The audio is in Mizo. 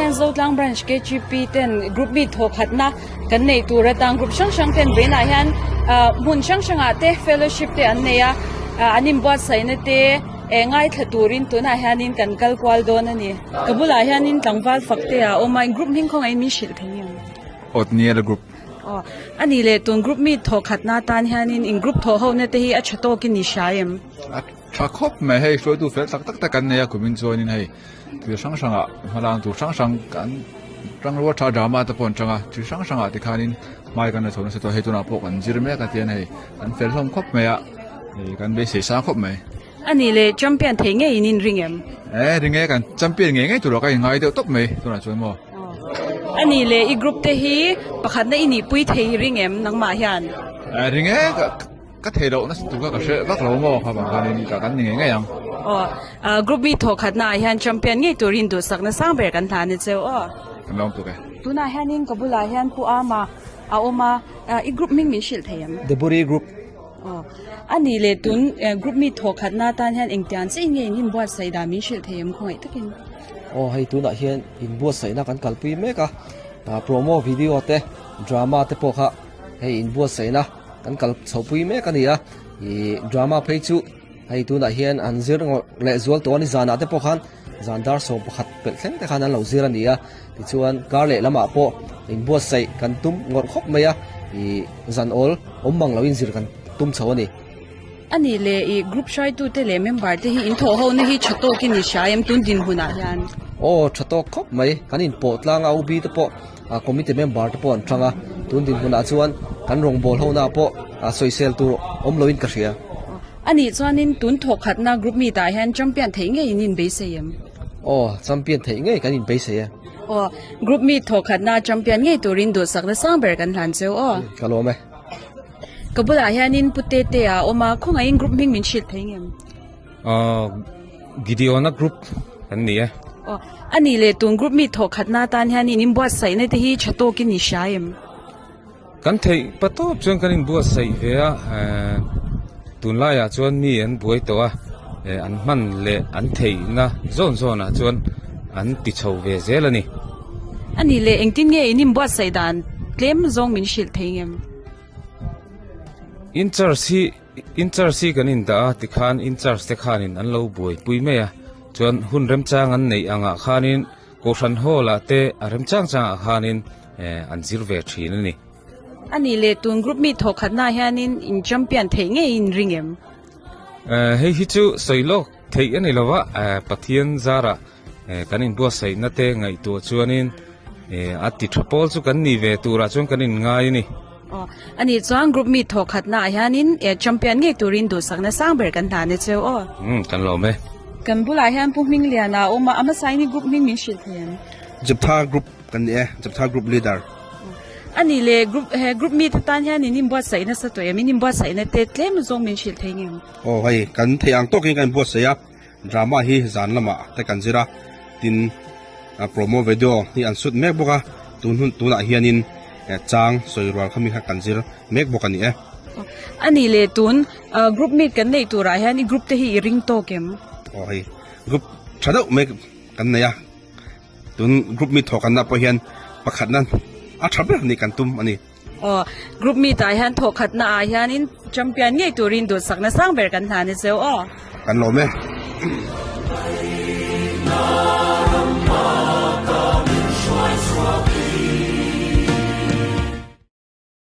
hian Zotlang Branch KGP ten group meet thawh khatna kan neih tur atang group hrang hrang ten vawiinah hian ah hmun hrang hrangah te fellowship te an nei a ah an inbuatsaihna te eh ngaithla turin tunah hianin kan kal kual dawn a ni. Ka bulah hianin tlangval fak te a awm a group hming khawngaih min hrilh thei em? Otniel group. Aw a nih leh tun group meet thawh khatna atan hianin in group thawh hona te hi a tha tawkin i hria em? Tha khawp mai hei hruaitu fel tak tak tak an nei a kumin chuanin hei thil hrang hrangah hmalang tur hrang hrang kan tangrua tha drama te pawh an chang a thil hrang hrangah tikhanin hmai kan la chho nasa tawh a hei tunah pawh kan zir mek a tian hei an fel hlawm khawp mai a hei kan beisei sang khawp mai. A nih leh champion thei ngei in inring em? E ring e kan champion ngei ngei turah ka inngai deuh tawp mai tunah chuan maw. A nih leh i group te hi pakhatna i nihpui thei ring em nangmah hian? E ring e ka. Ka thei loh nasa tur kha ka hre vak lo maw kha vang khanin ka kan ni ngei ngei ang. Aw, group mi thawh khatna ah hian champion ngei turin duhsakna sang ber kan hlan a cheu aw. Kan lawm tuk e. Tunah hianin ka bulah hian Pu Ama a awm a, i group hming min hrilh thei em? Deburi group. Aw, a nih leh tun group mi thawh khatna atan hian engtiang chiah nge in inbuatsaih dan min hrilh thei em khawngaih takin? Aw, hei tunah hian inbuatsaihna kan kalpui mek a, promo video te, drama te pawh kha hei inbuatsaihna Kan kal chhohpui mek a ni a, ih drama phei chu hei tunah hian an zir ngawrh leh zual tawh a ni zanah te pawh khan zan dar 11 pelh thleng te khan an lo zir a ni a, tichuan kar leh lamah pawh inbuatsaih kan tum ngawrh khawp mai a, ih zan awl awm mang loin zir kan tum chho a ni. A nih leh ih group hruaitute leh member te hi in thawh ho na hi tha tawk in i hria em tun dinhmunah hian? Aw tha tawk khawp mai, kan inpawh tlang a OB te pawh committee member te pawh an tang a, tun dinhmunah chuan kan rawngbâwl ho na pawh sawisel tur awm loin ka hria. A nih chuanin tun thawh khatna group meet ah hian champion theih ngei in inbeisei em? Aw champion theih ngei kan inbeisei e. Aw group meet thawh khatna champion ngei turin duhsakna sang ber kan hlan cheu aw. Ka lawm e. Ka bulah hianin Pu Tete a awm a, khawngaihin group hming min hrilh thei ngem? Aw, Gideona group kan ni e. Aw, a nih leh tun group mi thawh khatna atan hianin inbuatsaihna te hi tha tawkin i hria em? Kan theih pa tawp chuan kan inbuatsaih ve a, tunlaiah chuan mi an buai tawh a, an hman leh an theihna zawn zawnah chuan an ti chho ve zel a ni. A nih leh engtin nge in inbuatsaih dan tlem zawng min hrilh thei ngem? In charge hi in charge hi kan indah a tikhan in charge te khanin an lo buaipui mai a chuan hun remchang an neih angah khanin kohhran hall ah te a remchang changah khanin eh an zir ve thin a ni. A nih leh tun group mi thawh khatnaah hianin in champion theih ngei in ring em? Eh hei hi chu sawi lawk theih a ni lo va eh Pathian zarah Eh kan inbuatsaihna te ngaihtuah chuanin eh a ti tha pawl chu kan ni ve turah chuan kan inngai a ni. Aw, ani chuan group meet thawh khatnaah hianin eh champion ngei turin duhsakna sang ber kan hlan e cheu aw. Umm kan lawm e. Kan bulah hian Pu Hmingliana a awm a, a hmasain i group hming min hrilh thei em? Japtha group kan ni e, Japtha group leader. Ani le group he group meet atan hian in inbuatsaih nasa tawh em? In inbuatsaihna te tlem zawng min hrilh thei ngem? Aw hei kan theih ang tawkin kan inbuatsaih a. Drama hi zan lamah te kan zir a, tin promo video hi an shoot mek bawk a, tun hun tunah hianin chang sawi rual kha mi kha kan zir mek bawk a ni e. A nih leh tun group meet kan neih turah hian i group te hi i ring tawk em? Aw hei group tha deuh mai kan nei a, tun group meet thawh kanna pawh hian pakhatna a tha ber nih kan tum a ni. Aw, group meet ah hian thawh khatna ah hianin champion ngei turin duhsakna sang ber kan hlan e cheu aw. Kan lawm e.